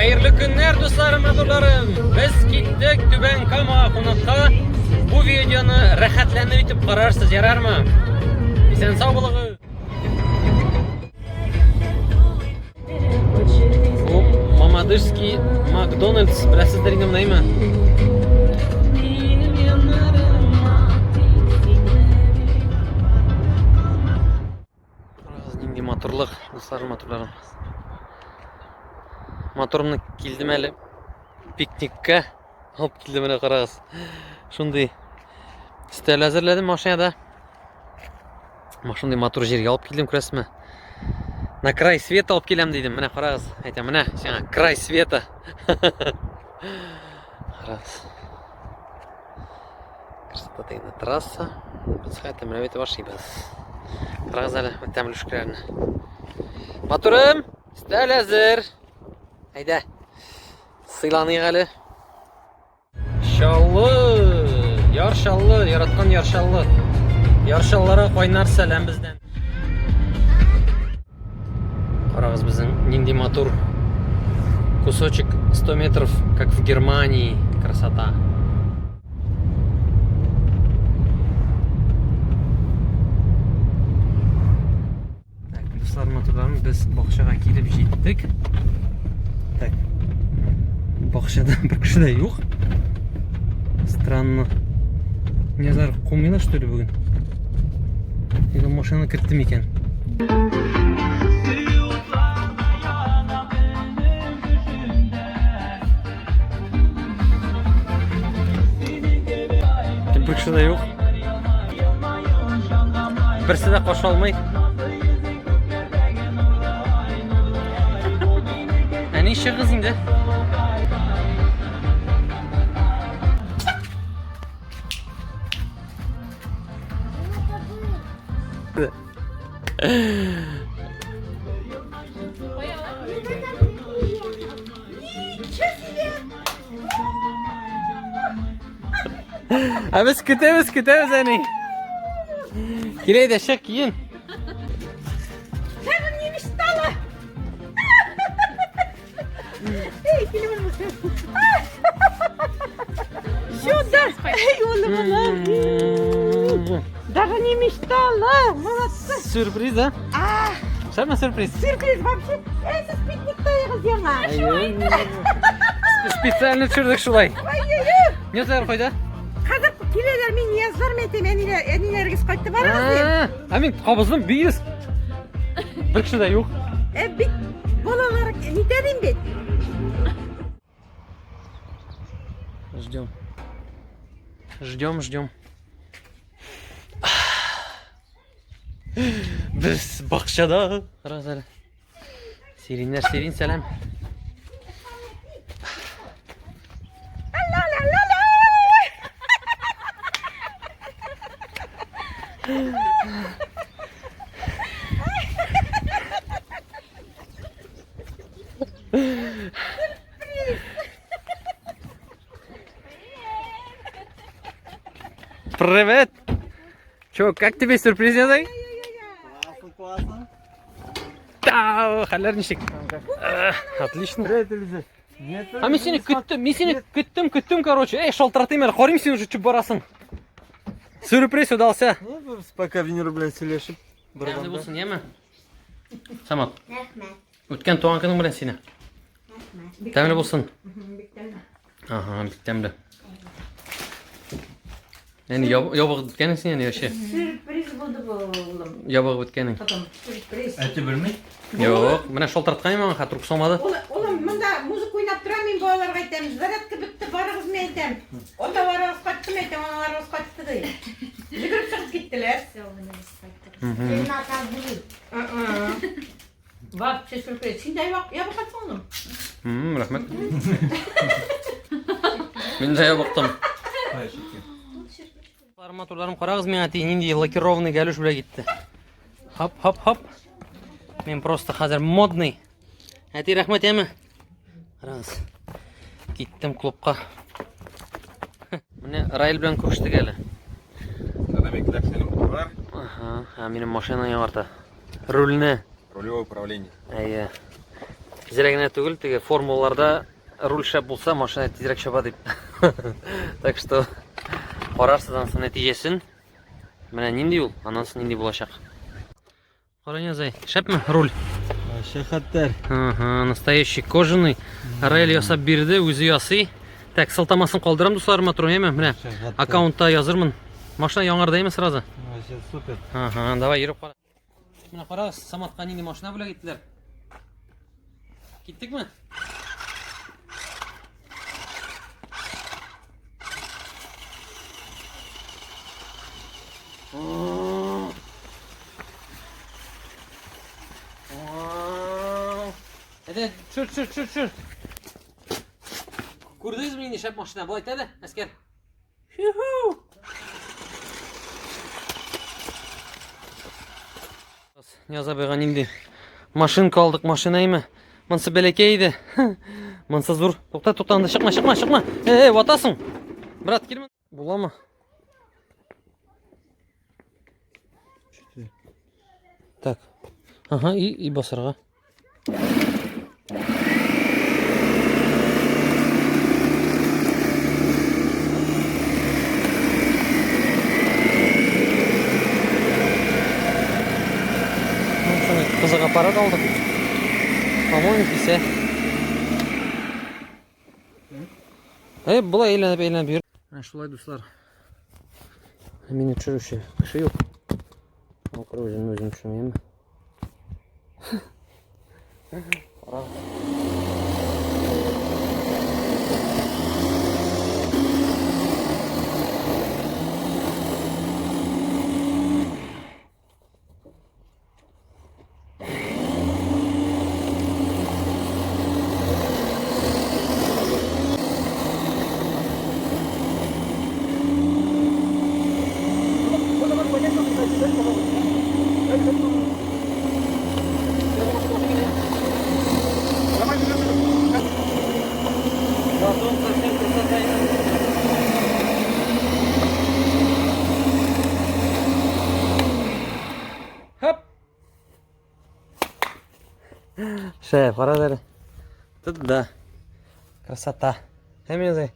Хәерле көннәр, дусларым, матурларым! Без киттек Түбән Камага кунакка. Бу видеоны рәхәтләнеп итеп карарсыз, ярармы? Исән сау булыгыз! Бу Мамадышский Макдональдс, беләсездер инде моны, әйме? Карагыз, нинди матурлык, дусларым, матурларым. Моторымны килдем әле пикникка. Алып килдем менә карагыз. Шундый өстәл әзерләдем машинада. Шундый матур җиргә алып килдем, күрәсезме? На край света алып киләм дидем. Менә карагыз, әйтәм, менә сиңа край света. Карагыз. Красота дигәндә трасса. Без хәтта менә бит ашыйбыз. Карагыз әле тәмле шүкләрне. Матурым, өстәл әзер. Әйдә. Сыйланыйк әле. Чаллы, Яр Чаллы, яраткан Яр Чаллы. Яр Чаллыга кайнар сәлам бездән. Карагыз безнең нинди матур кусочек 100 метров, как в Германии. Красота. Так, дуслар, матурларым, без бакчага килеп җиттек. Так. Бакчада бер кеше дә юк. Странно. Незар кумыйлар, что ли, бүген? Или машинаны керттем икән? Бер кеше дә юк. Берсе дә каршы алмый. Әни чыгыгыз инде. Ә без көтәбез, көтәбез, әни. Килә дә чык, киен. Даже не мечтала. Эй, килеп Сюда! Эй, улым, улым. Даже не мечтала. Молодцы. Сюрприз, да? Шәпме сюрприз? Сюрприз вообще. Эй, сез пикниктагыз яңа. Специально төшердек шулай. Ай-яй-яй. Нязлар кайда? Хәзер киләләр, мин Ниязлар әйтәм, әниләр, әниләрегез кайтты барыгыз дим. Ә мин кабыздым бийез. Бер кеше дә юк. Ә бит балалар нитә дим бит. Ждем. Ждем, ждем. Без бакчада. Карагыз әле. Сириннәр, сирин сәлам. Привет! Чё, как тебе сюрприз, Язай? Классно, классно. Тау, хәлләр ничек? Отлично. Привет, Эльза. Нет, А мин сине көттем, мин сине көттем, көттем, короче. Эй, шалтыратыйм әле, карыйм син уже чүп барасың. Сюрприз удался. Ну, пока Венера белән сөйләшеп Тәмле барганда. булсын, яме? Самат, Рәхмәт. үткән туган көнең белән сине. Рәхмәт. Тәмле булсын. Бик тәмле. Ага, бик тәмле. Әни, ябыгып беткәнең син, әни, вообще. Сюрприз булды бу, улым. Ябыгып беткәнең. Потом сюрприз. Әти белми. Юк, менә шалтыраткан идем аңа, трубка салмады. Улым, монда музыка уйнап тора, мин балаларга әйтәм, зарядка бетте, барыгыз, мин әйтәм. Аталарыгыз кайтты, мин әйтәм, аналарыгыз кайтты, ди. Йөгереп чыгып киттеләр. Вообще сюрприз. Син дә ябыккансың, улым. Рәхмәт. Мин дә ябыктым. Матурларым, карагыз миңа әти нинди лакированный галюш белән китте. Хоп, хоп, хоп. Мин просто хәзер модный. Әти, рәхмәт, яме. Карагыз. Киттем клубка. Менә Раил белән күрештек әле. Ага, ә минем машина яңарта. Рульне. Рулевое управление. Әйе. Зря генә түгел, теге формулаларда руль шәп булса, машина тизрәк чаба дип. Так что карарсыз ансын нәтиҗәсен. Менә нинди ул, аннан соң нинди булачак. Кара Нязай, шәпме руль? Вообще хәтәр. Ага, настоящий кожаный. Раил ясап бирде, үзе ясый. Так, сылтамасын калдырам, дуслар, матур, әйме? Менә аккаунтта язырмын. Машина яңарды, әйме сразу? Вообще супер. Ага, давай йөреп кара. Менә карагыз, Саматка нинди машина бүләк иттеләр. Киттекме? Әйдә, төшер, төшер, төшер, төшер. Күрдегезме инде шәп машина? Болай итә дә, Әскәр. Нияз абыйга нинди машинка алдык, машина име? Монсы бәләкәй иде. Монсы зур. Тукта, тукта, анда чыкма, чыкма, чыкма. Эй, эй, ватасың. Брат, килме. Буламы? Так. Ага, и, и басарга. Кызык аппарат алдык. По-моему, кисә. Әй, болай әйләнеп әйләнеп йөр. Менә шулай, дуслар. Мине төшерүче кеше юк. Акры үземне үзем төшермәйме? Хоп! Шәп, кара әле. Тут да. Красота. Һәм язай.